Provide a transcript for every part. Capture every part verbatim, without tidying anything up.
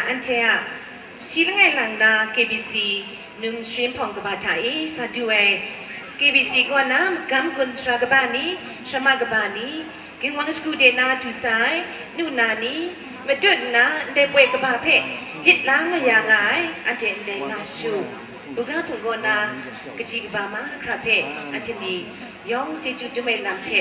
Anhte a shi langai lang na K B C num sharin hpawng kaba hta e sa du ai, K B C kaw na magam gun sara kaba ni, sharama kaba ni, ginwang shagu de na du sa ai nu na ni, matut nna ndai poi kaba hpe lit la nga ya nga ai, anhte ndai nga shu, buga hpung kaw na kaji kaba mahkra hpe anhte ni yawng chyeju dum ai lam hte,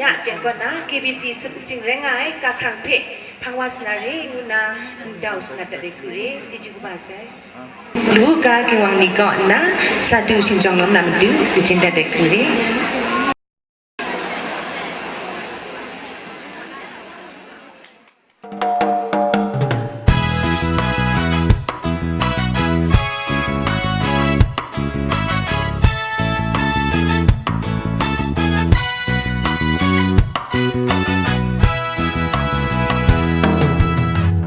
ya teng kaw na K B C sum sing rai nga ai ga hkrang hpe hpang wa sa na re ngu nna ndau sanat dat ai hku re, chyeju kaba sai. Ngu ga ginwang ni kaw nna sa du shingjawng lawm na matu, kaji dat ai hku re.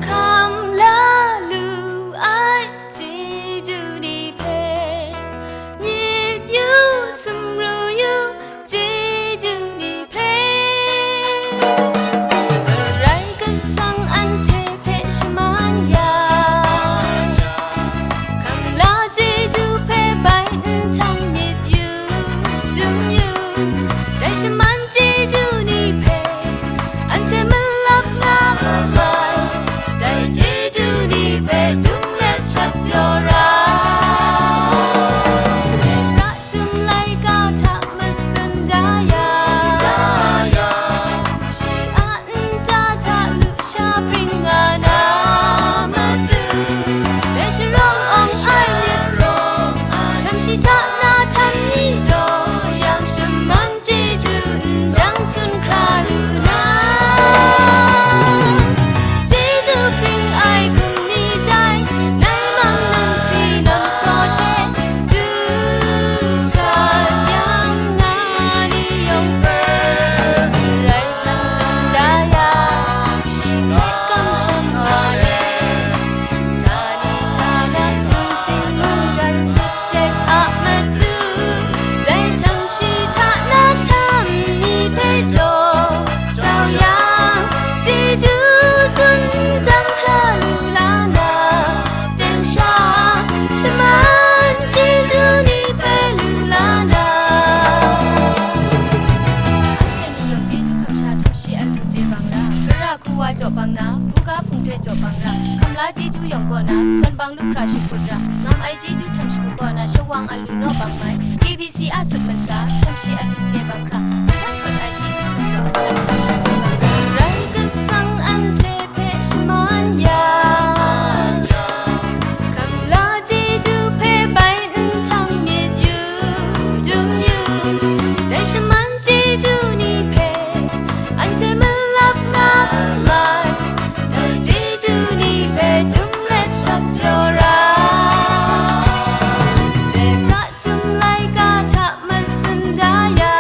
Hkam la lu ai chyeju ni hpe, myit yu, sumru yu, chyeju ni hpe, Karai Kasang anhte hpe shaman ya, hkam la chyeju hpe bai nhtang myit yu, dum yu, dai shaman chyeju ni hpe anhte malap nga ma ai, dai chyeju ni hpe dum let sak jaw ra. Chyoi pra Chyum laika hta masun da ya, shi a nta hta lusha bring nga na matu, dai sharawng awng ai myit hte, htam shi hta na htam ni jaw yang, shaman chyeju ndang tsun hkra lu na, chyeju bring ai hkum ni dai, nai mang nang si nang saw hte, du sa yang nga ni yawng hpe, rai lang tawn da ya, shi hpe kamsham nga let, htani htana sumsing mungdan sut tek a matu, dai htam shi hta na htam ni hpe jaw jau yang, chyeju tsun dang hkra lu la na, teng sha shaman chyeju ni hpe lu la na. Anhte ni yawng chyeju hkam sha htam shi a lu chye bang la, gara hku wa jaw bang na, buga hpung hte jaw bang ra, hkam la chyeju yawng kaw na, sawn bang lu hkra shakut ra, ngam ai chyeju htam shagu kaw na, shawang a lu naw bang mai, K B C a sut masa, htam shi a lu chye bang hkra, hkam sut ai chyeju hkum jaw asak htam shi bang ra, Karai Kasang anhte hpe shaman ya, hkam la chyeju hpe bai nhtang myit yu, dum yu, dai shaman chyeju ni hpe anhte malap nga mai, dai chyeju ni hpe dum let sak jaw ra. Chyoi pra Chyum laika hta masun da ya,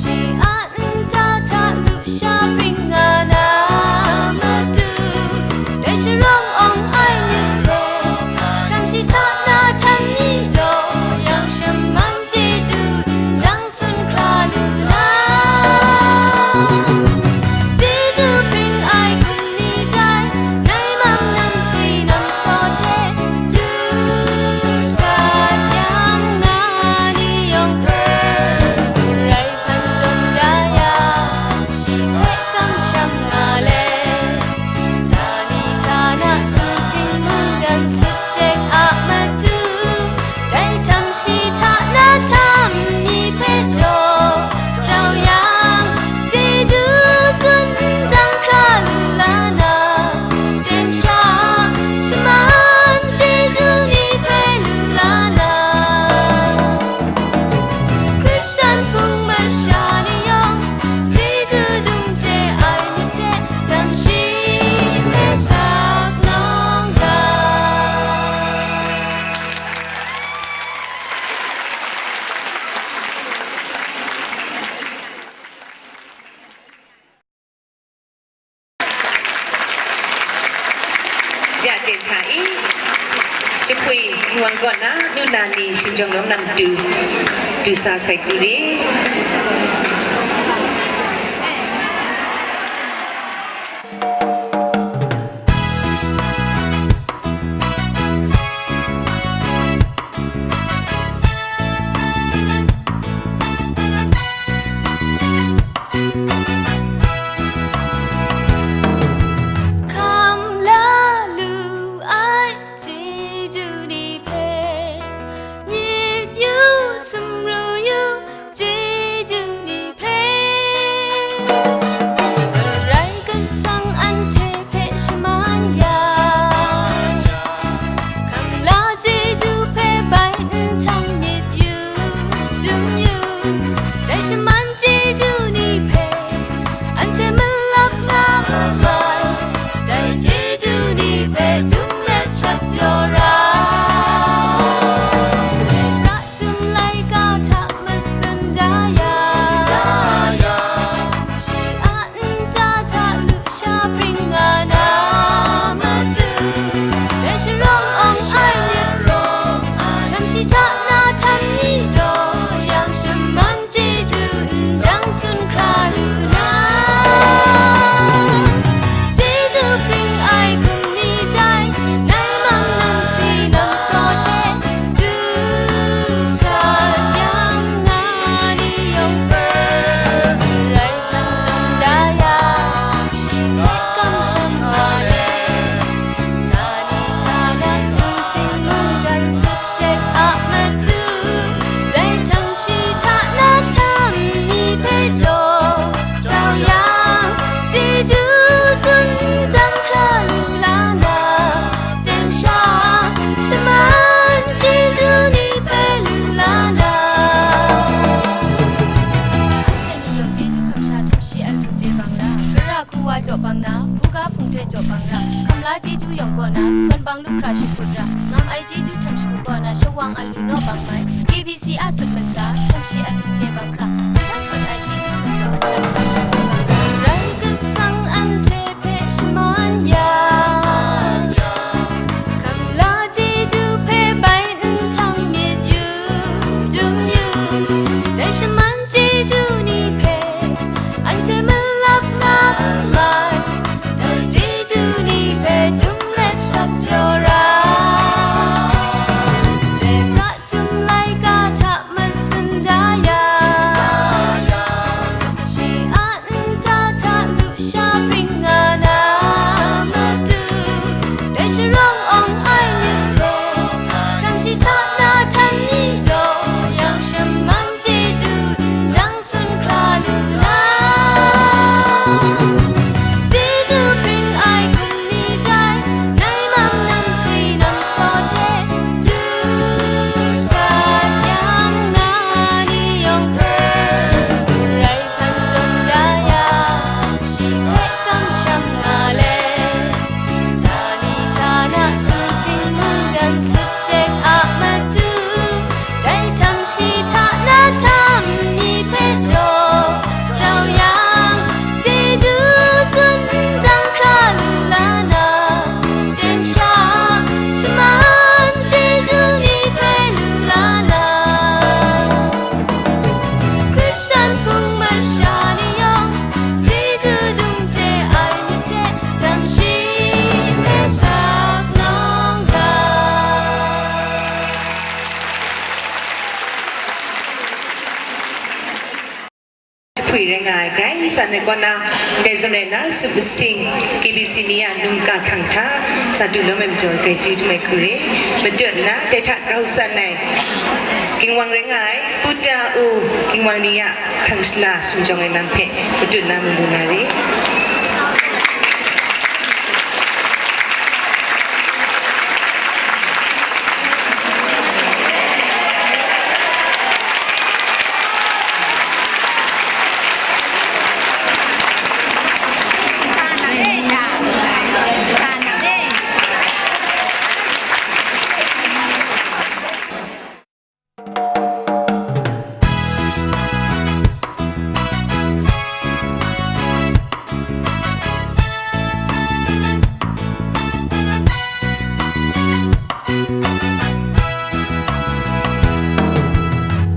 shi a nta hta lusha bring nga na matu, dai sharawng awng ai myit hte, htam shi hta na htam ni jaw yang, shaman chyeju ndang tsun hkra lu na, chyeju bring ai hkum ni dai, nai mang nang si nang saw hte, du sa yang nga ni yawng hpe, rai hpan tawn da ya, shi hpe kamsham nga let, htani htana sumsing mungdan sut tek a matu, dai htam shi hta na htam ni hpe jaw jau yang, chyeju tsun dang hkra lu la na, teng sha shaman chyeju ni hpe lu la na, Hkristan hpung masha ni yawng, chyeju dum chye ai myit hte, htam shi hpe sak nawng ga. Ya teng hta i, jahpoi ginwang kaw na, nu na ni shingjawng lawm na matu, du sa sai hku re. Chyeju yawng kaw na, Sawn bang lu hkra shahkut ra, ngam ai chyeju htam shagu kaw na, shawang a lu naw bang mai, K B C a sut masa, htam shi a lu je bang hkra, hkang sut ai chyeju majaw asak htam shi bang hkra, Karai Kasang anhte hpe shaman ya, hkam la chyeju hpe bai nhtang myit yu, dum yu, dai shaman chyeju ni hpe, anhte malap nga mai, dai chyeju ni hpe dum let sak jaw ra. Chyoi pra htum laika hta masun da ya, shi a nta hta lusha bring nga na matu, dai sharawng awng ai myit hte, htam shi hta na htam ni taw, yang shaman chyeju ndang sun hkra lu na, chyeju bring ai hkum ni dai, nai mam nam si nam saw hte, du sa yang nga ni yawng hpe, Karai hkan tawn da ya, shi hpe kamsham nga let, htani htana sumsing mungdan sut tek a matu, dai htam shi hta na htam ni hpe jaw jau yang, chyeju tsun ndang hkra lu la na, teng sha shaman chyeju ni hpe lu la na, Hkristan hpung masha ni yawng, chyeju dum hte ai myit hte, htam shi hpe sak nawng ga. Jahpwi rai nga ai Karai Kasang a kaw na, ndai zawn rai na, sut masing, K B C ni a nungga hkrang hta, sa du lawm ai majaw, grai chyeju dum ai hku re, madat nna, dai hta grau san ai, ginwang rai nga ai, Uta U, ginwang ni a hkrang shala shingjawng ai lam hpe, madat nna mu lu na re.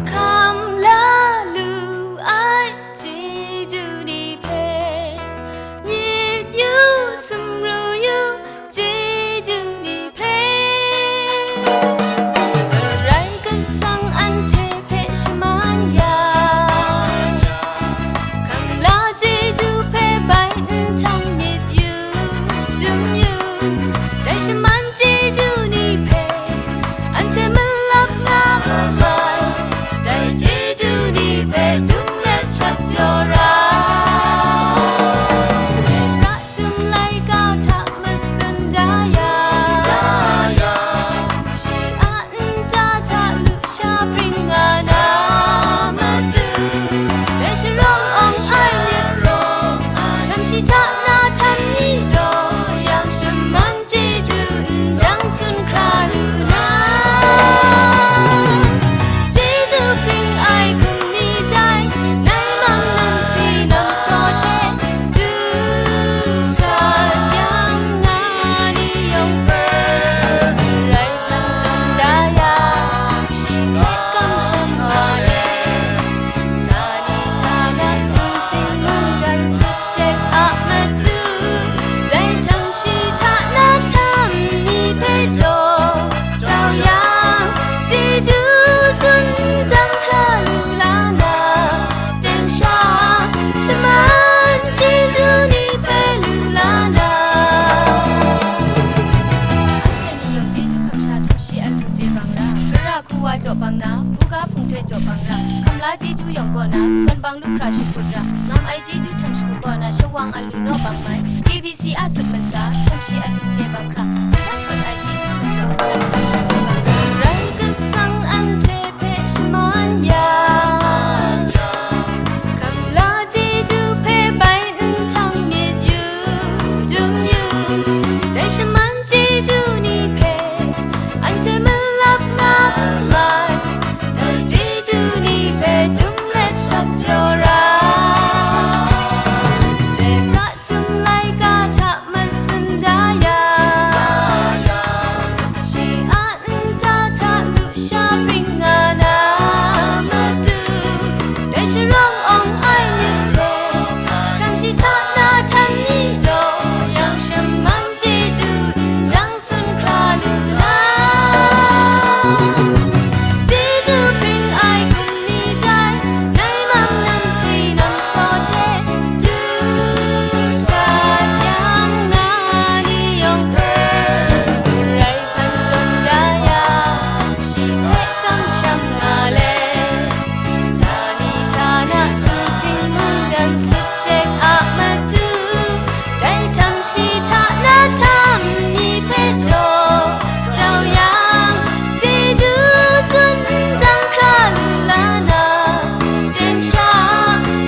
Hkam la lu ai chyeju ni hpe, myit yu, sumru yu, chyeju ni hpe, Karai Kasang anhte hpe shaman ya, hkam la chyeju hpe bai nhtang myit yu, dum yu, dai shaman chyeju ni hpe, anhte malap nga ai, dai chyeju ni hpe dum let sak jaw ra. Chyoi pra htum laika hta masun da ya, shi a nta hta lusha bring nga na matu, dai sharawng awng ai myit hte, htam shi hta na htam ni taw, yang shaman chyeju ndang tsun hkra lu na, chyeju bring ai hkum ni dai, nai mang nam si nam saw hte, du sa yang nga ni yawng hpe, Karai hkan tawn da ya, shi hpe kamsham nga let, htani htana sumsing mungdan sut tek a matu, dai htam shi hta na htam ni hpe jaw jau yang, chyeju tsun dang hkra lu la na, teng sha shaman chyeju ni hpe lu la na. Anhte ni yawng chyeju kamsha htam shi a lu chye bang ra, gara hku wa jaw bang na, buga hpung hte jaw bang ra, hkam la chyeju yawng kaw na, sawn bang lu hkra shahkut ra, ngam ai chyeju htam shagu kaw na, shawang a lu naw bang mai, K B C a sut masa, htam shi a lu chye bang hkra, hkang sut ai chyeju majaw asak htam shi bang hkra, Karai Kasang anhte hpe shaman ya, hkam la chyeju hpe bai nhtang myit yu, dum yu, dai Shaman chyeju ni hpe anhte malap nga mai, dai chyeju ni hpe dum let sak jaw ra. Chyoi pra Chyum laika hta matsun da yang, shi a nta hta lusha bring nga na matu, dai sharawng awng ai myit hte, htam shi hta na htam ni taw, yang shaman chyeju ndang sun hkra lu na. Chyeju bring ai hkum ni dai, nai mam nam si nam saw hte, du sa yang na ni yawng hpe, rai hpan tawn da ya, shi hpe kamsham nga let, htani htana sumsing mungdan sut tek a matu, dai htam shi hta na htam ni hpe jaw jau yang, chyeju tsun ndang hkra lu la na, teng sha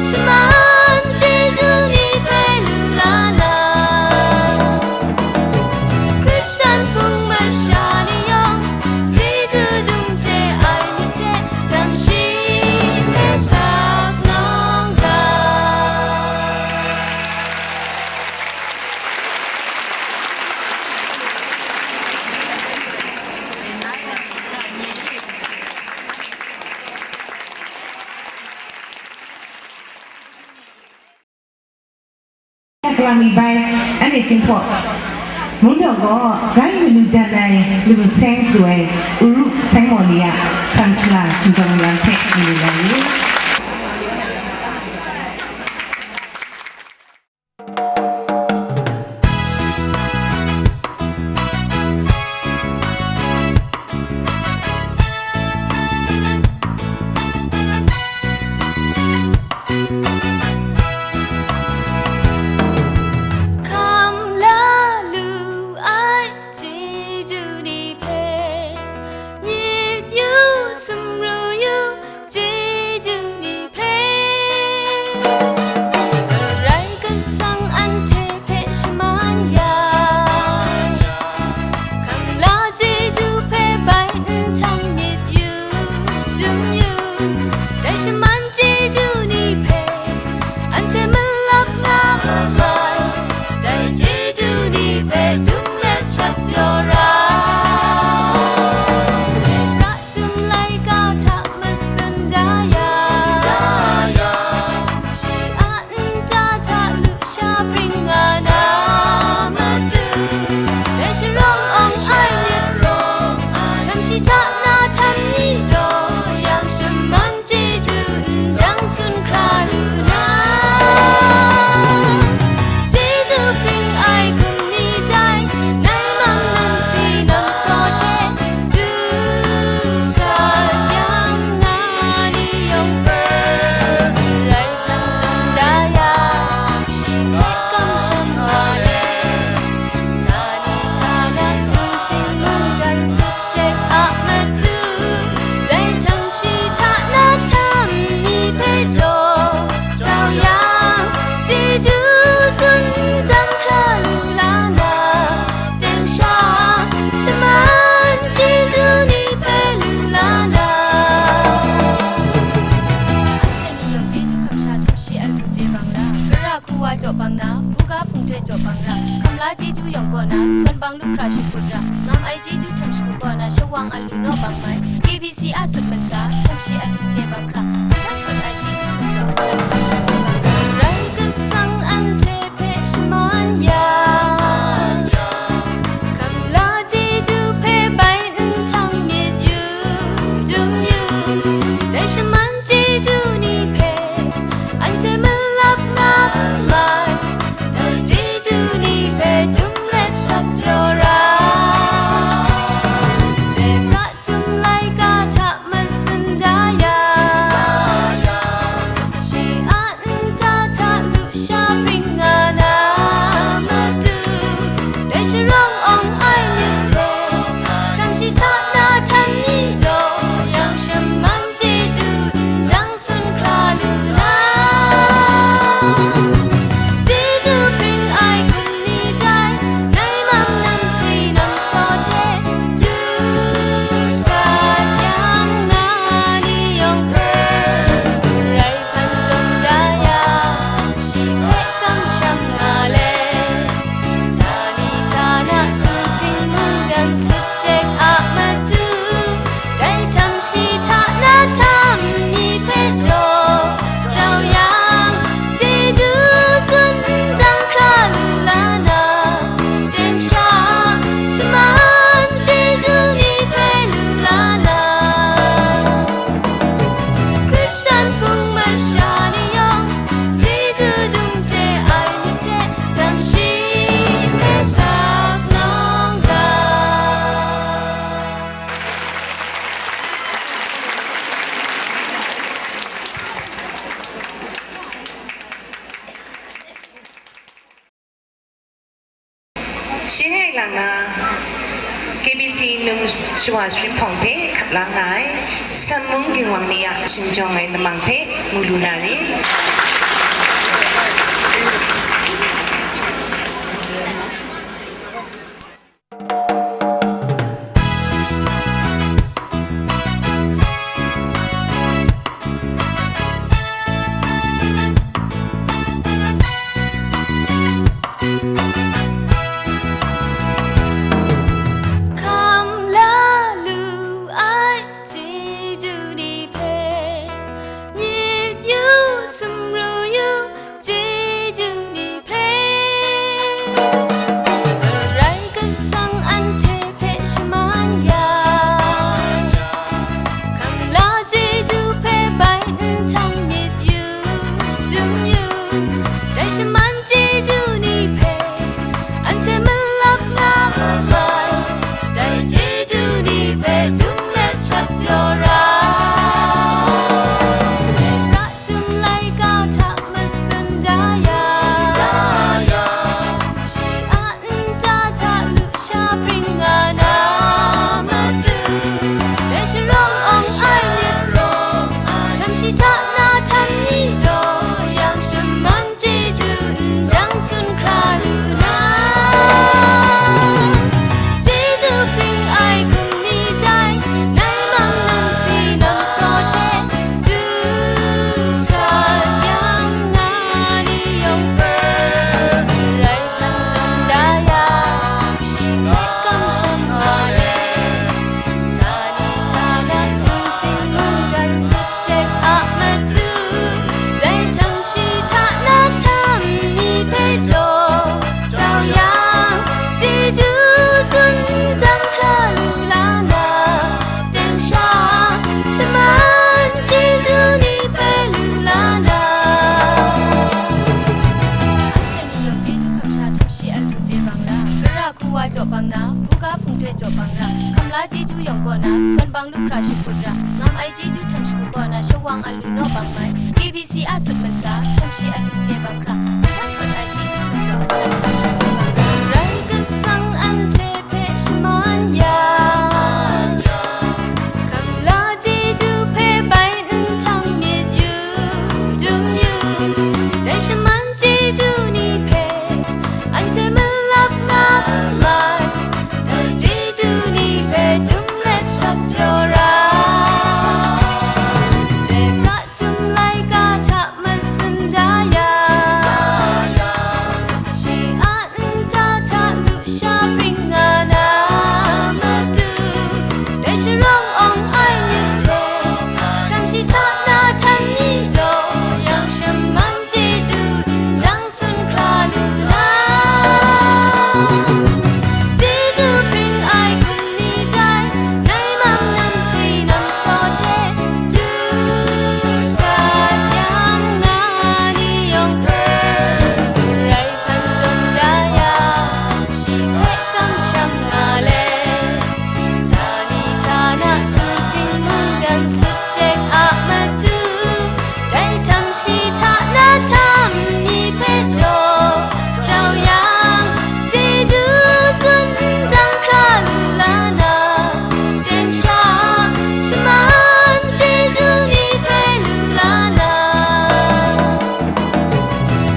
shaman chyeju ni hpe lu la na. Hkristan hpung masha ni yawng, chyeju dum chye ai myit hte, htam shi hpe sak nawng ga. Kalang mi bai, anhte Jinghpaw Mungdaw gaw, rai manu dan ai, lu seng pru ai, Uru Seng Maw Li a hkrang shala shingkang yang hpe mu lu na yu. Hkam la lu ai chyeju ni hpe, myit yu, sumru yu, chyeju ni hpe, Karai Kasang anhte hpe shaman ya, hkam la chyeju hpe bai nhtang myit yu, dum yu, dai shaman chyeju ni hpe, anhte malap nga ma ai, dai chyeju ni hpe dum let sak jaw ra. Chyoi pra Chyum laika hta matsun da yang, shi a nta hta lusha bring nga na matu, dai sharawng awng ai myit hte, htam shi hta na htam ni taw, yang shaman chyeju ndang tsun hkra lu na. Chyeju bring ai hkum ni dai, nai mang nam si nam saw hte, du sa yang nga ni yawng hpe, rai hpan tawn da ya, shi hpe kamsham nga let, htani htana sumsing mungdan sut tek a matu, dai htam shi hta na htam ni hpe jaw jau yang, chyeju tsun dan hkra lu la na, teng sha shaman chyeju ni hpe lu la na. Anhte ni yawng chyeju hkam sha htam shi a lu chye bang ra, gara hku wa jaw bang na, buga hpung hte jaw bang ra, hkam la chyeju yawng kaw na, sawn bang lu hkra shakut ra, ngam ai chyeju htam shagu kaw na, shawang a lu naw bang mai, K B C a sut masa, htam shi a lu chye bang hkra, hkam sut ai chyeju hkum jaw asak htam shi bang hkra, Karai Kasang anhte hpe shaman ya, hkam la chyeju hpe bai nhtang myit yu, dum yu, dai shaman chyeju ni hpe, anhte malap nga mai, dai chyeju ni hpe dum let sak jaw ra. Chyoi pra Chyum laika hta matsun da yang, shi a nta hta lusha Num shawa sharin hpawng hpe hkap la nga ai, San mung ginwang ni a shingtawng ai lamang hpe mu lu na ri? Hkam la lu ai chyeju ni hpe, myit yu, sumru yu, chyeju ni hpe, Karai Kasang anhte hpe shaman ya, hkam la chyeju hpe bai nhtang myit yu, dum yu, dai shaman chyeju ni hpe, anhte malap nga ma ai, dai chyeju ni hpe dum let sak jaw ra. Chyoi pra Chyum laika hta masun da ya, shi a nta hta lusha bring nga na matu, dai sharawng awng ai myit hte, htam shi hta na htam ni taw, yang shaman chyeju ndang tsun hkra lu na. Chyeju bring ai hkum ni dai, nai mam nam si nam saw hte, du sa yang nga ni yawng hpe, rai hkang tawn da ya, shi hpe kamsham nga let, htani htana sumsing mungdan sut tek a matu, dai htam shi hta na htam ni hpe jaw jau yang, chyeju tsun dan hkra lu la na, teng sha shaman chyeju ni hpe lu la na. Anhte ni yawng chyeju kamsha htam shi a lu chye bang ra, gara hku wa jaw bang na, buga hpung hte jaw bang ra, hkam la chyeju yawng kaw na, sawn bang lu hkra shakut ra, ngam ai chyeju htam shagu kaw na, shawang a lu naw bang mai, K B C a sut masa, htam shi a lu chye bang hkra, hkam sut ai chyeju hkum jaw asak htam shi bang hkra, Karai Kasang anhte hpe shaman ya, hkam la chyeju hpe bai nhtang myit yu, dum yu, dai shaman chyeju ni hpe, anhte malap nga mai, dai chyeju ni hpe dum let sak jaw ra. Chyoi pra Chyum laika hta masun da ya, shi a nta hta lusha bring nga na matu, dai sharawng awng ai myit hte, htam shi hta na htam ni taw, yang shaman chyeju ndang tsun hkra lu na. Chyeju bring ai hkum ni dai, nai mam nam si nam saw hte, du sa yang nga ni yawng hpe, rai hkang tawn da ya, shi hpe kamsham nga let, htani htana sumsing mungdan sut tek a matu, dai htam shi hta na htam ni hpe jaw jau yang, chyeju tsun dan hkra lu la na, teng sha shaman chyeju ni hpe lu la na.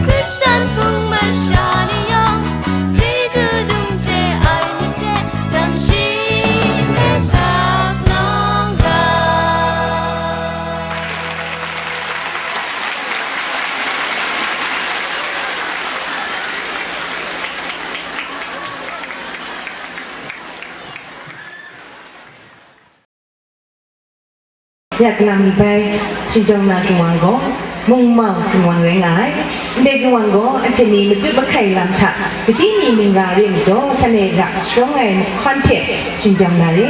Hkristan hpung masha ni yawng, chyeju dum chye ai myit hte, htam shi hpe sak nawng ga. Yak lam bai shingtawng na ginwang gaw, mungmau ginwang rai nga ai. Ndai ginwang gaw, anhte ni matut mahkai lam hta, kaji ni mungga re majaw, shanhte ra sharawng ai mahkawn hte shingtawng na re.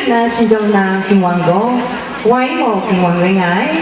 Na shingjawng na Ginwang gaw, wai gaw Ginwang rai nga ai.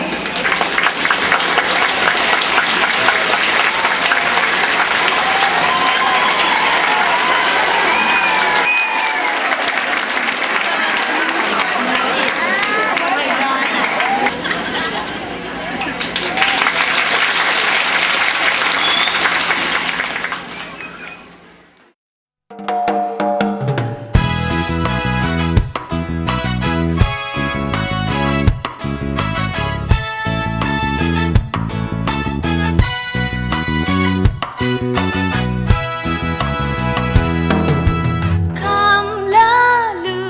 Hkam la lu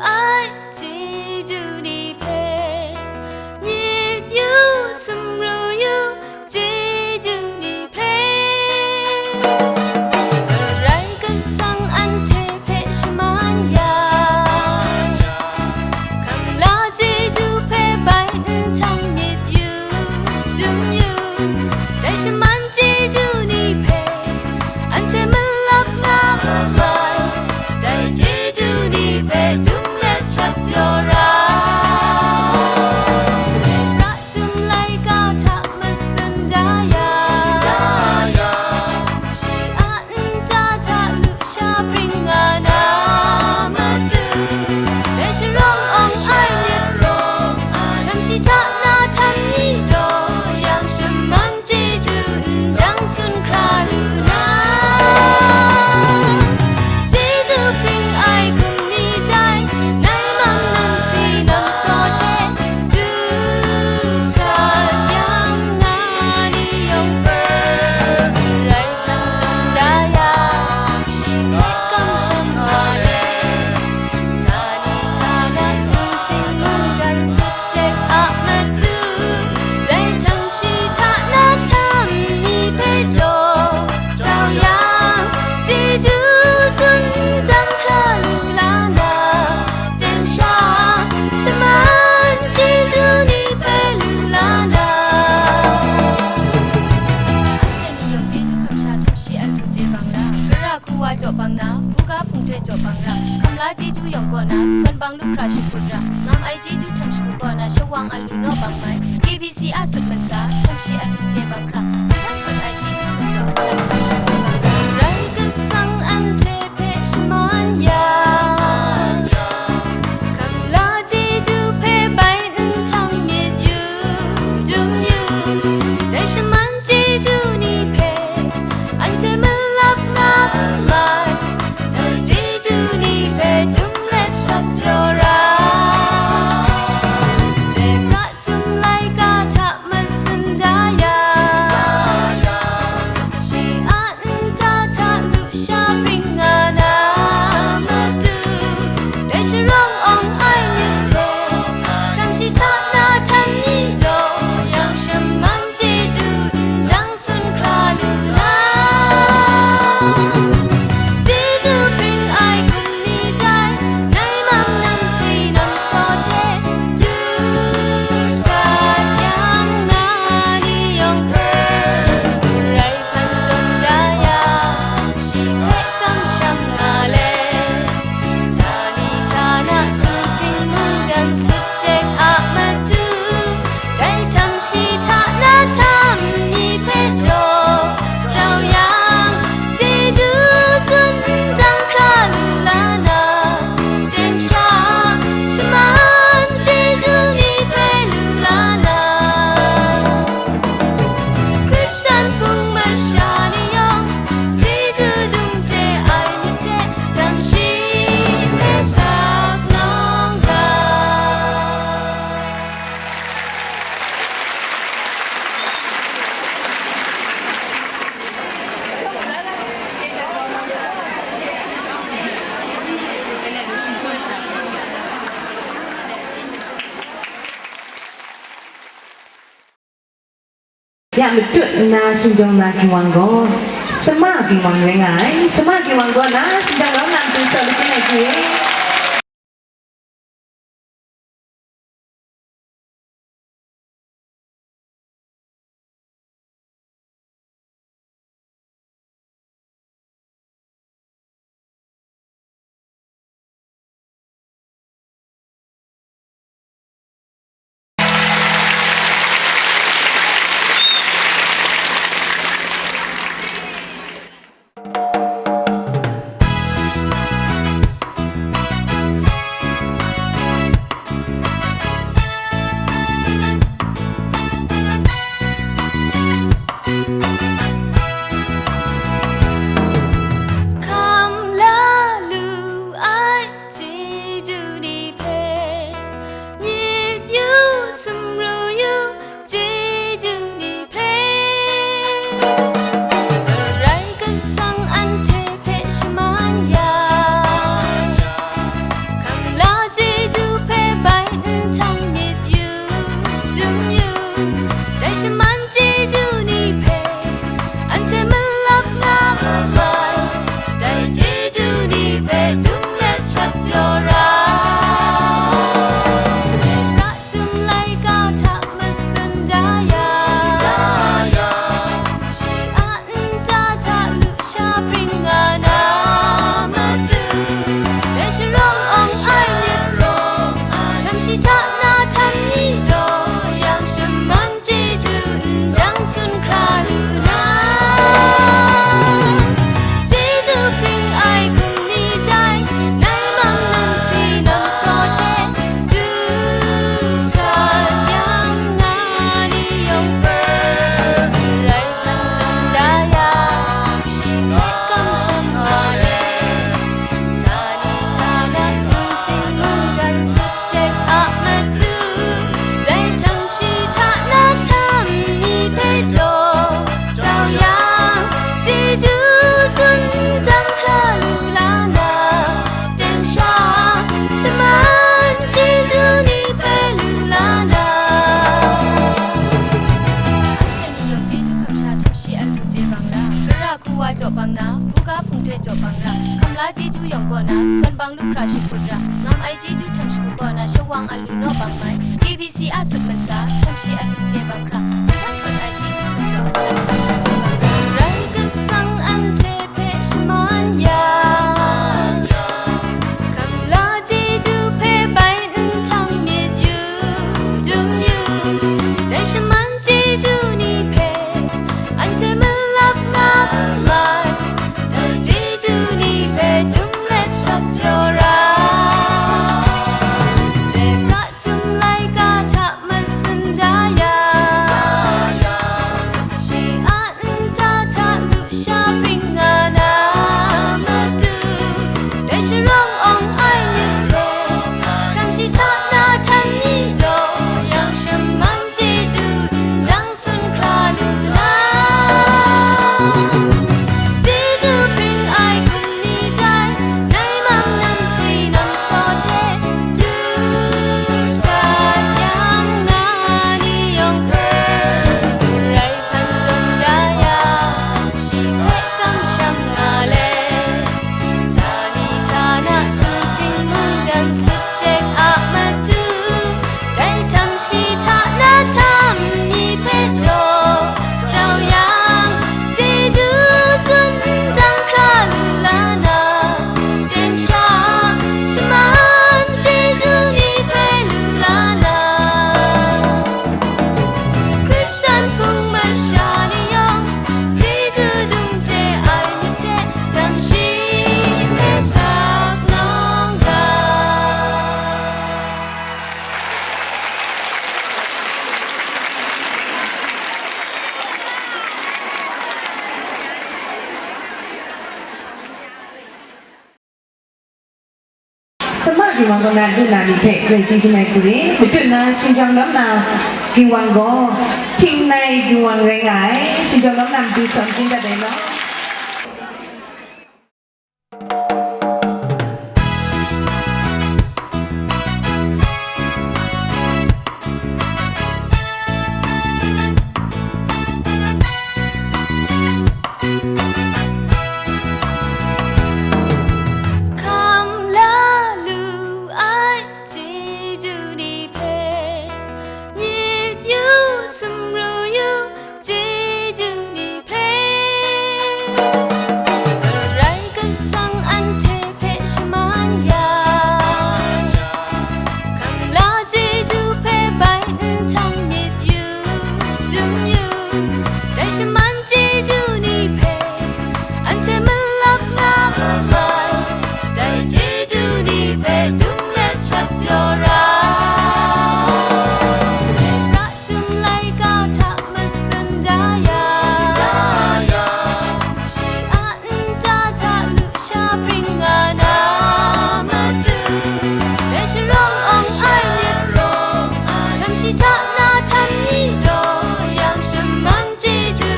ai chyeju ni hpe, myit yu, sumru yu, chyeju ni hpe, Karai Kasang anhte hpe shaman ya. Hkam la chyeju hpe bai nhtang myit yu, dum yu, dai shaman chyeju ni hpe, anhte malap nga ai, dai chyeju ni hpe dum let sak jaw ra. Chyoi pra Chyum laika hta masun da yang, shi a nta hta lusha bring nga na matu, dai sharawng awng ai myit hte, htam shi hta na htam mi jaw yang, shaman chyeju ndang tsun hkra lu na. Chyeju bring ai hkum ni dai, nai mang nam si nam saw hte, du sa yang nga ni yawng hpe, Karai hpang tawn da ya, shi hpe kamsham nga let, htani htana sumsing mungdan sut tek a matu, dai htam shi hta na htam mi hpe jaw jau yang, chyeju tsun dang hkra lu la na, teng sha shaman chyeju ni hpe lu la na. Anhte ni yawng chyeju hkam sha htam shi a lu chye bang na, gara hku wa jaw bang na, buga hpung hte jaw bang na, hkam la chyeju yawng kaw na, sawn bang lu hkra shakut ra, ngam ai chyeju htam shagu kaw na, shawang a lu naw bang mai, K B C a sut masa, htam shi a lu chye bang hkra, hkam sut ai chyeju hkum jaw asak htam shi bang hkra, Karai Kasang anhte hpe shaman ya. Hkam la chyeju hpe bai nhtang myit yu, dum yu, dai shaman chyeju ni hpe, anhte malap nga mai, dai chyeju ni hpe dum let sak jaw ra. Chyoi pra Chyum laika hta masun da ya, shi a nta hta lusha bring nga na matu, dai sharawng awng ai myit hte, htam shi hta na htam mi jaw yang, shaman chyeju ndang tsun hkra lu na. Chyeju bring ai hkum ni dai, nai mam nam si nam saw hte, du sa yang nga ni yawng hpe, Karai hpang tawn da ya, shi hpe kamsham nga let, htani htana sumsing mungdan sut tek a matu, dai htam shi hta na htam mi hpe jaw jau yang, chyeju tsun dang hkra lu la na, teng sha shaman chyeju ni hpe lu la na. Hkristan hpung masha ni yawng, chyeju dum hte ai myit hte, htam shi hpe sak nawng ga. Ya matut nna shingjawng na Ginwang gaw, sama Ginwang rai nga ai. Sama Ginwang gaw na shingjawng rawng nga n pyi tsawt lachyum ai hte, Shaman chyeju ni hpe anhte malap nga ma ai, dai chyeju ni hpe dum let sak jaw ra. Chyoi pra chyum laika hta masun da ya, shi a nta hta lusha bring nga na matu, dai sharawng awng ai myit hte, htam shi hta na htam ni jaw yang, shaman chyeju ndang tsun hkra lu na. Chyeju bring ai hkum ni dai, nai mang nang si nang saw hte, du sa yang nga ni yawng hpe, rai hkan tawn da ya, shi hpe kamsham nga let, htani htana sumsing mungdan sut tek a matu, dai htam shi hta na htam ni hpe jaw jau yang, chyeju tsun dan hkra lu la na, teng sha, shaman chyeju ni hpe lu la na. Anhte ni yawng chyeju kamsha htam shi a lu chye bang la, gara hku wa jaw bang na, buga hpung hte jaw bang ra, hkamla chyeju yawng kaw na, sawn bang lu hkra shakut ra, ngam ai chyeju htam shagu kaw na, shawang a lu naw bang mai, K B C a sut masa, htam shi a lu chye bang hkra, hkam sut ai chyeju hkum jaw asak htam shi bang ra, Karai Kasang anhte hpe shaman ya, hkamla chyeju hpe bai nhtang myit yu, dum yu, dai shaman chyeju ni hpe anhte malap nga mai, dai chyeju ni hpe dum let sak jaw ra. Chyoi pra chyum laika hta masun da ya, shi a nta hta lusha bring nga na matu, dai sharawng awng ai myit hte, htam shi hta na htam ni jaw yang, shaman chyeju ndang tsun hkra lu na. Chyeju bring ai hkum ni dai, nai mang nang si nang saw hte, du sa yang nga ni yawng hpe, rai hkan tawn da ya, shi hpe kamsham nga let, htani htana sumsing mungdan sut tek a matu, dai htam shi hta na htam ni hpe jaw jau yang, chyeju tsun dan hkra lu la na, teng sha, shaman chyeju ni hpe lu la na. Hkristan hpung masha ni yawng, chyeju dum chye ai myit hte, htam shi hpe sak nawng ga. Sumach ginwang kaw na lu na ni hpe grai chyeju mai hku ring. Matut na shinggyim lawm na ginwang gaw, Htingnai ginwang rai nga ai. Shinggyim lawm na matu sawn chyen dat ai law. Hkam la lu ai chyeju ni hpe, myit yu sumru yu chyeju ni hpe, Karai Kasang anhte hpe shaman ya, hkam la chyeju hpe bai nhtang myit yu, dum yu, dai shaman chyeju ni hpe, anhte malap nga ma ai, dai chyeju ni hpe dum let sak jaw ra. Chyoi pra chyum laika hta masun da ya, shi a nta hta lusha bring nga na matu, dai sharawng awng ai myit hte, htam shi hta na htam ni jaw yang, shaman chyeju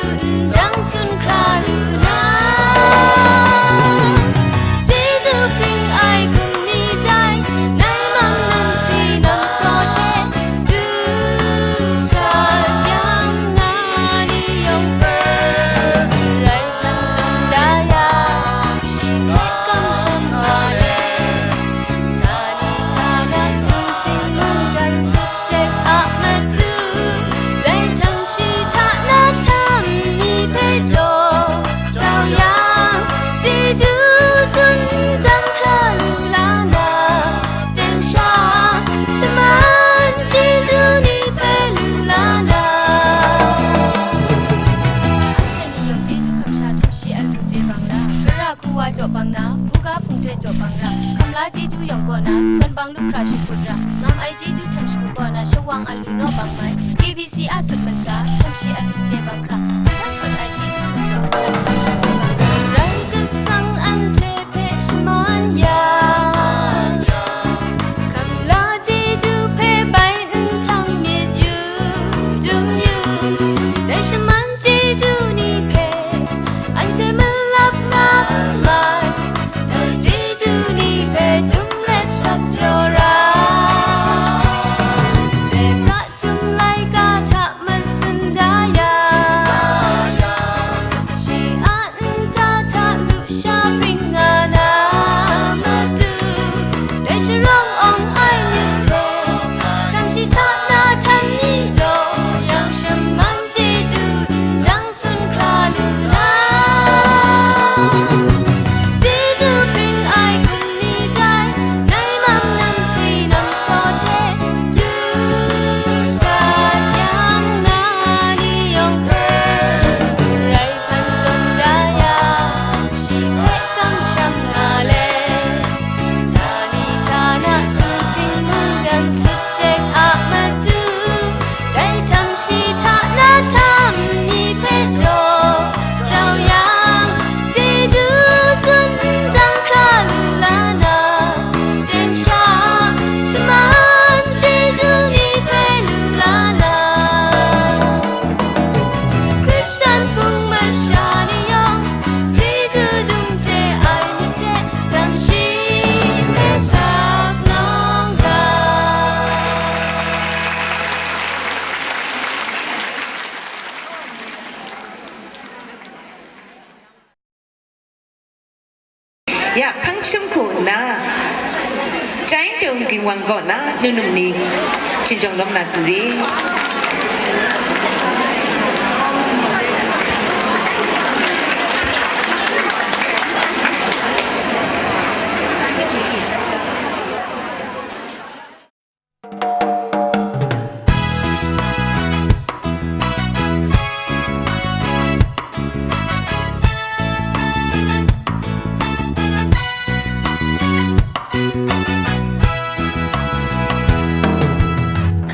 Ang lu hkra shakut ra, ngam ai chyeju htam shagu kaw na shawang a lu naw bang mai, K B C a sut masa, htam shi a lu je bang hkra, hkang sut ai chyeju hkum jaw asak htam shi bang hkra, Karai Kasang anhte hpe shaman ya, hkam la chyeju hpe bai nhtang myit yu, dum yu, dai shaman chyeju ni hpe, anhte malap nga n mai, dai chyeju ni hpe dum let sak jaw ra. Chyoi pra htum laika hta masun da ya, shi a nta hta lu sha bring nga na matu, dai sharawng awng ai myit hte, htam shi hta na htam ni taw, yang shaman chyeju ndang sun hkra lu na. Chyeju bring ai hkum ni dai, nai mam nam si nam saw hte, du sa yang na ni yawng hpe, rai hpan tawn da ya, shi hpe kamsham nga let, htani htana sumsing mungdan sut tek a matu, dai htam shi hta na htam ni hpe jaw jau yang, chyeju tsun ndang hkra lu la na, teng sha shaman chyeju ni hpe lu la na. Hkristan hpung masha ni yawng, chyeju dum hte ai myit hte, htam shi hpe sak nawng ga. Ya, hpang jahtum hku nna, Chyai Tung Ginwang kaw na, num num ni, shingjawng lawm na hku re.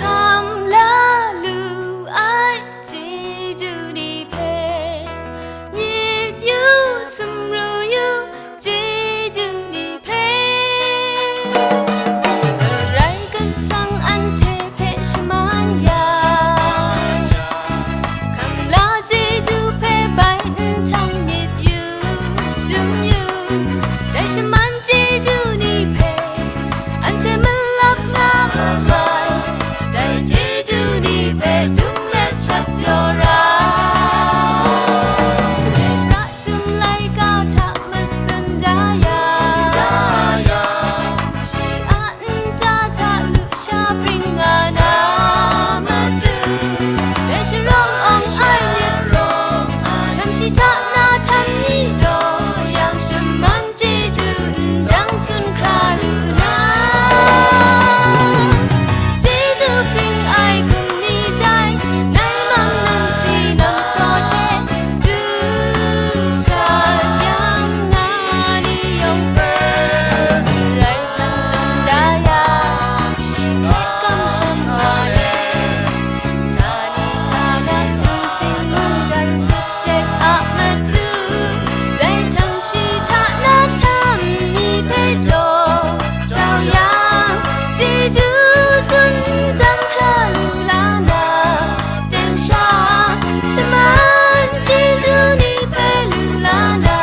Hkam la lu ai chyeju ni hpe, myit yu, sumru yu, chyeju ni hpe, Karai Kasang anhte hpe shaman ya, hkam la chyeju hpe bai nhtang myit yu, dum yu, dai shaman chyeju ni hpe, anhte malap nga ma mai, dai chyeju ni hpe dum let sak jaw ra. Chyoi pra htum laika hta masun da ya, shi a nta hta lu sha bring nga na matu, dai sharawng awng ai myit hte, htam shi hta na htam ni taw, yang shaman chyeju ndang tsun hkra lu na. Chyeju bring ai hkum ni dai, nai mang nam si nam saw hte, du sa yang nga ni yawng hpe, rai hpan tawn da ya, shi hpe kamsham nga let, htani htana sumsing mungdan sut tek a matu, dai htam shi hta na htam ni hpe jaw jau yang, chyeju tsun dan hkra lu la na, teng sha shaman chyeju ni hpe lu la na.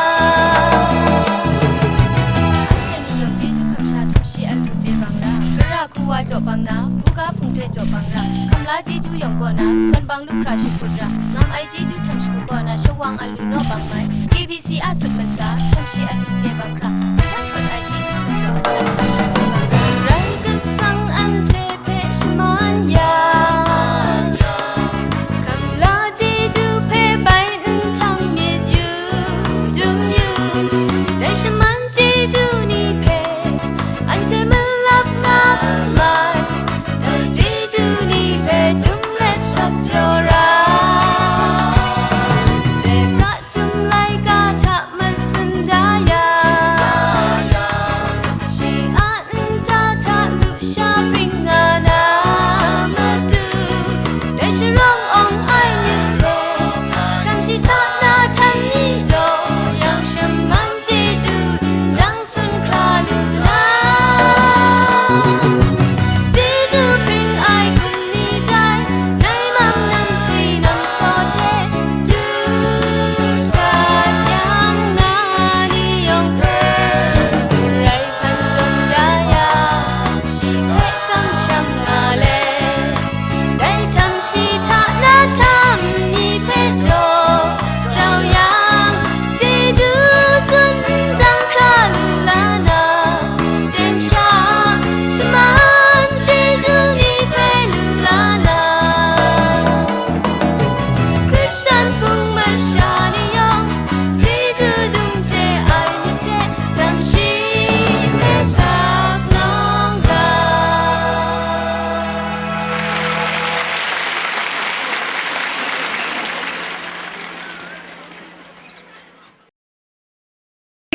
Anhte ni yawng chyeju hkam sha htam shi a lu chye bang ra, gara hku wa jaw bang na, buga hpung hte jaw bang ra, hkam la chyeju yawng kaw na, sawn bang lu hkra shakut ra, ngam ai chyeju htam shagu kaw na, shawang a lu naw bang mai, K B C a sut masa, htam shi a lu chye bang hkra, hkang sut ai chyeju hkum jaw asak htam shi bang hkra, Karai Kasang anhte hpe shaman ya, hkam la chyeju hpe bai nhtang myit yu, dum yu, dai shaman chyeju ni hpe, anhte malap nga n mai, dai chyeju ni hpe dum let sak jaw ra. Chyoi pra htum laika hta masun da ya, shi a Ai myit hte, htam shi hta na htam ni taw, yang shaman chyeju dang tsun hkra lu na. Chyeju bring ai hkum ni dai, nai mam nam si nam saw hte, du sa yang na ni yawng hpe, rai hpan tawn da ya, shi hpe kamsham nga let. Dai htam shi hta na htam ni hpe jaw jau yang, chyeju tsun dang hkra lu la na, ten sha shaman chyeju ni hpe lu la na. Hkristan hpung masha ni yawng, chyeju dum hte ai myit hte, htam shi hpe sak nawng ga.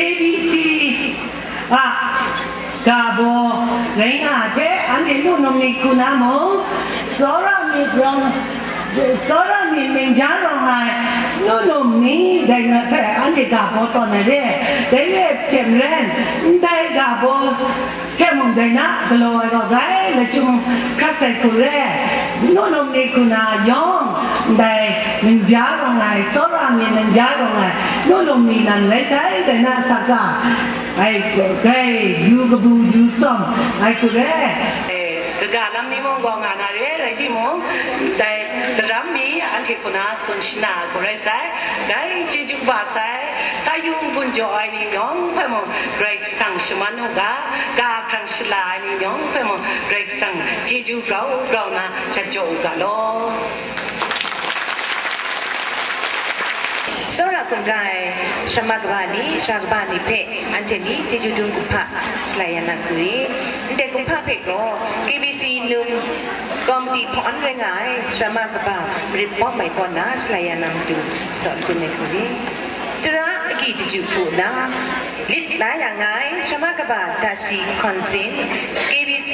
A B C a ga baw rai nga ai hte, anhte nu num ni hku na mung, tsawra myit rawng, tsawra myit ning ja rawng ai nu num ni dai na hpe anhte ga baw tawn ai re. Dai re ai hte maren, ndai ga baw hte mung dai na galaw ai gaw rai, lachyum hkrat sai hku re, nu num ni hku na yawng, ndai ningja rawng ai, tsawra myit ningja rawng ai, nu num ni nan rai sai, dai na sa ka ai, grai yu kabu yu tsawm ai hku re. Kaga lam ni mung gaw nga na re, rai timung, dai daram mi anhte hku na tsun shana ai hku rai sai, dai chyeju kaba sai, sa yung gun jaw ai ni yawng hpe mung, Karai Kasang shaman u ga, ga hkrang shala ai ni yawng hpe mung, Karai Kasang chyeju grau grau na jat jaw u ga law. Tsawra hkungga ai sara kaba ni, sara kaba ni hpe anhte ni chyeju dum kumhpa shalai ya na hku re. Ndai kumhpa hpe gaw K B C num komiti hpawn rai nga ai sara kaba marit bawm ai kaw na shalai ya na matu saw jin ai hku re. Tara agyi daju hku nna, lit la ya nga ai sara kaba Dashi Hkawn Sin, K B C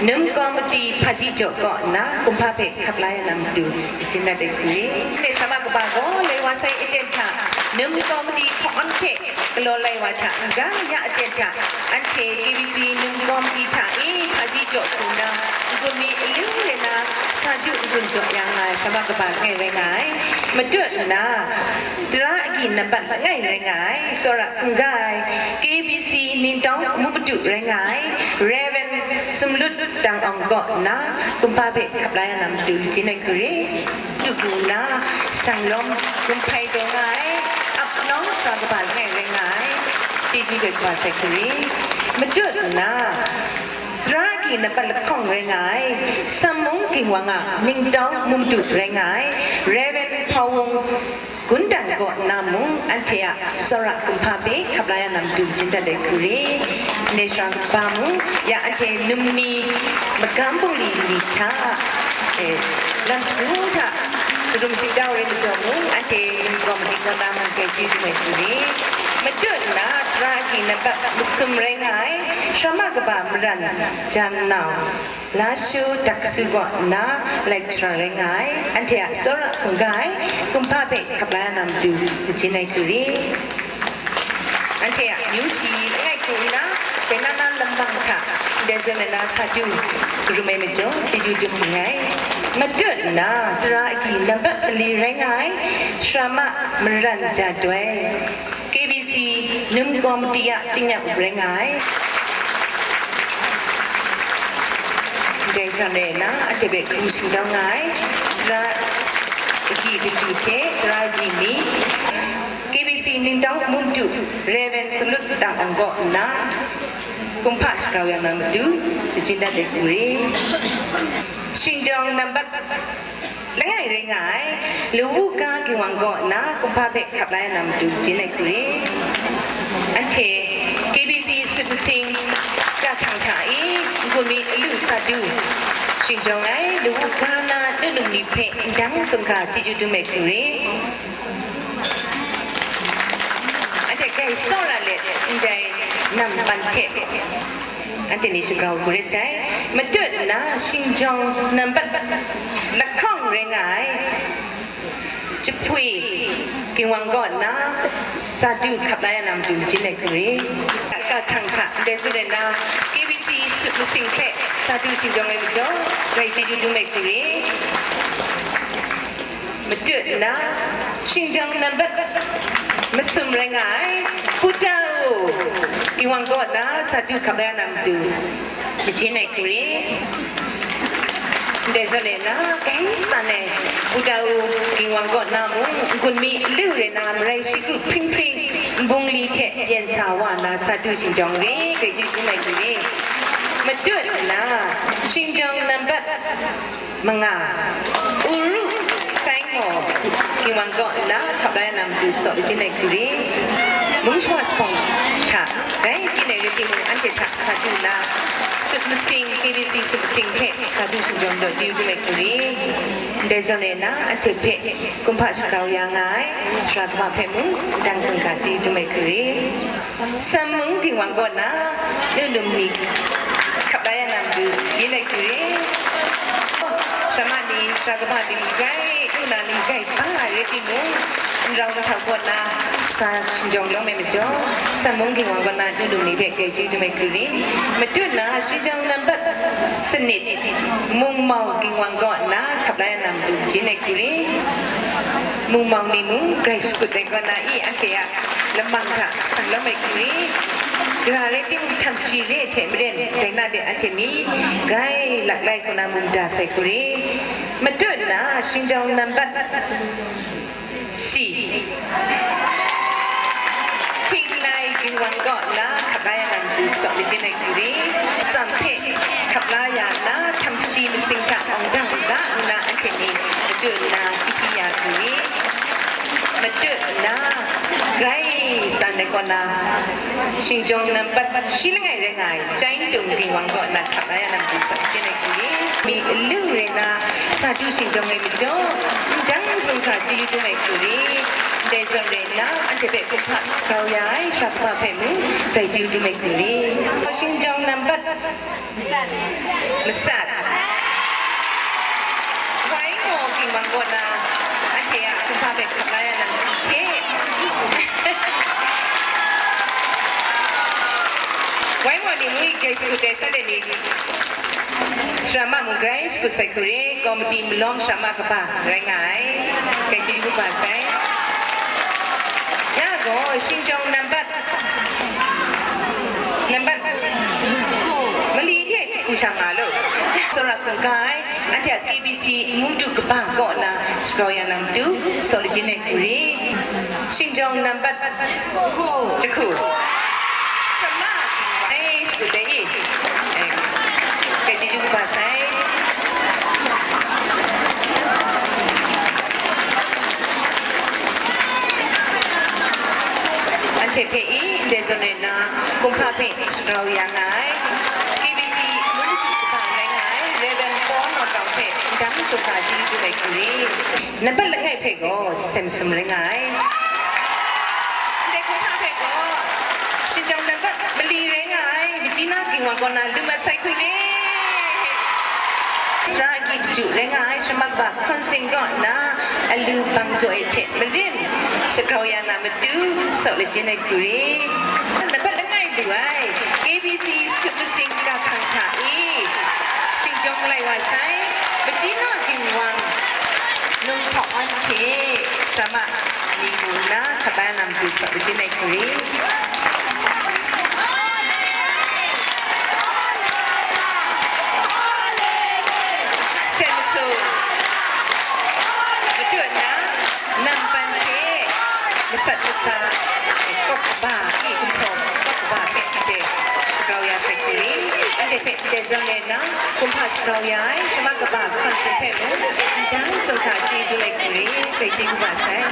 num komiti hpaji jaw kaw nna kumhpa hpe hkap la ya na matu jin dat ai hku re. Ndai sara kaba gaw lai wa sai aten hta, num komiti hpawn hpe galaw lai wa hta n-ga ya aten hta, anhte K B C num komiti hta e hpaji jaw hku nna, n-gun mi alu re na sa du n-gun jaw ya nga ai sara kaba langai rai nga ai. Matut nna, tara agyi nambat langai rai nga ai, tsawra hkungga ai, K B C Ningtawng Mupadu rai nga ai, Rev. Sumlut Dang Awng kaw nna, kumhpa hpe hkap la ya na matu jin ai hku re. Tugu nna, Shanglawm gumhpai taw nga ai, ap nawng sara kaba langai rai nga ai, chyeju grai kaba sai hku re. Matut nna, tara agyi nambat lahkawng rai nga ai, Sam mung Ginwang a Ningtawng Mupadu rai nga ai, Rev. Hpawung Gun Dang kaw nna mung, anhte a tsawra kumhpa hpe hkap la ya na matu jin dat ai hku re. Ndai sara kaba mung, ya anhte num ni magam bungli ni hta, e, lam shagu hta karum shingtau rai majaw mung, anhte num komiti kaw na mung grai chyeju dum ai hku re. Matut nna, tara agyi nambat masum rai nga ai, sara kaba maran jan nau, Lashu Daksu kaw nna lecturer rai nga ai, anhte a tsawra hkungga ai, kumhpa hpe hkap la ya na matu, majin ai hku re. Anhte a myu shi langai hku nna, dai na na lamang hta, ndai zawn ai na sa du, karum ai majaw, chyeju dum ning ai. Matut nna, tara agyi nambat mali rai nga ai, sara maran ja doi. K B C num komiti a tingnyang up rai nga ai. Dai zawn rai nna, anhte hpe hkrum shingtau nga ai, tara agyi kaju hte tara agyi ni, K B C Ningtawng Mupadu, Rev. Sumlut Dang Awng kaw nna, kumhpa shagrau ya na matu, majin dat ai hku re. Shingtawng nambat langai rai nga ai, Lawu Ga Ginwang kaw nna kumhpa hpe hkap la ya na matu jin ai hku re. Anhte K B C sut masing ga hkang hta e n-gun mi alu sa du shingtawng ai, Lawu Ga na nu num ni hpe ndang sumga chyeju dum ai hku re. Anhte grai tsawra let ndai nambat hte anhte ni shagrau hku re sai. Matut nna shingtawng nambat lahkawng rai nga ai. Jahpwi Ginwang kaw nna sa du hkap la ya na matu majin ai hku re. Ka hkang hta ndai tsun ai na, K B C sut masing hpe sa du shingjawng ai majaw, grai chyeju dum ai hku re. Matut nna, shingjawng nambat masum rai nga ai, Pu Tau, Ginwang kaw nna sa du hkap la ya na matu, majin ai hku re. Ndai zawn e na, grai san ai, Pu Tau, Ginwang kaw nna mung, n-gun mi lu rai na, marai shi kru hpring hpring, nbungli hte byen sa wa nna, sa du shingjawng re, grai chyeju dum ai hku re. Matut nna, shingjawng nambat manga, Uru Saimo, Ginwang kaw nna hkap la ya na matu saw majin ai hku re. Mung shawa jahpawng hta, rai byin ai rai timung, anhte hta sa du nna, sut masing, K B C sut masing hpe sa du shingjawng daw chyeju dum ai hku re. Ndai zawn e na, anhte hpe kumhpa shagrau ya nga ai, sara kaba hpe mung, ndang zingga chyeju dum ai hku re. Sam mung Ginwang kaw nna, nu num ni hkap la ya na matu majin ai hku re. Sara ma ni, sara kaba ni grai, nu na ni grai, bang nga rai timung, n rau mahtau kaw nna, sa shingjawng lawm ai majaw, Sam mung Ginwang kaw nna, nu num ni hpe grai chyeju dum ai hku re. Matut nna, shingjawng nambat sanit, Mung Mau Ginwang kaw nna, hkap la ya na matu majin ai hku re. Mung Mau ni mung, grai shakut ai kaw nna, i, anhte a lamang hta shang lawm ai hku re. Gara rai timung, htam shi re ai hte maren, dai na de anhte ni grai lak lai hku na mung da sai hku re. Matut nna, shingjawng nambat shi, Htingnai Ginwang kaw nna hkap la ya na matu saw majin ai hku re. Tsam hpe hkap la ya nna, htam shi masing hta awng dang u ga nna, anhte ni matut nna hti hti ya hku re. Matut nna, grai san ai kaw na, shingjawng nambat shi langai rai nga ai, Chyai Tung Ginwang kaw nna hkap la ya na matu saw majin ai hku re. Mi lu rai na, sa du shingjawng ai majaw, ndang zingga chyeju dum ai hku re. Ndai zawn rai nna, anhte hpe kumhpa shagrau ya ai, sara kaba hpe mung, grai chyeju dum ai hku re. Shingjawng nambat masat, Wai Ngaw Ginwang kaw nna, anhte a kumhpa hpe hkap la ya na matu hte, Wai Ngaw ni mung grai shakut ai, Sunday ni sara ma mung grai shakut sai hku re, komiti malawng sara ma kaba rai nga ai, grai chyeju kaba sai. Ya gaw, shingjawng nambat, nambat mali hte jahku sha nga lu, tsawra hkungga ai, anhte a K B C mungdu kaba kaw nna shagrau ya na matu, saw lajin ai hku re. Shingjawng nambat jahku. Sama, ai, shakut dai i. Ai, grai chyeju kaba sai. Anhte hpe i, ndai zawn rai nna, kumhpa hpe shagrau ya nga ai, K B C mungdu kaba rai nga ai, Reverend Paul Naw Tau hpe ndang zingga chyeju dum ai hku re. Nambat langai hpe gaw, Samson rai nga ai. Ndai kumhpa hpe gaw, shingjawng nambat mali rai nga ai, Majina Ginwang kaw nna lu mat sai hku re. Tara agyi daju rai nga ai, sara ma kaba Hkawn Sing kaw nna alu bang jaw ai hte maren, shagrau ya na matu, saw lajin ai hku re. Nambat langai lu ai, K B C sut masing gara hkang hta e, shingjawng malai wa sai, Majina Ginwang, Nung Hpaw Wan hte, sara ma ni mu nna, hkap la ya na matu saw lajin ai hku re. Seng masu, matut nna, nampan hte masat masa, kawk kaba, i gumhpraw kawk kaba hpe anhte shagrau ya sai hku re. Anhte hpe ndai zawn rai nna, kumhpa shagrau ya ai, sara ma kaba Hkawn Sing hpe mung, ndang zingga chyeju dum ai hku re, grai chyeju kaba sai.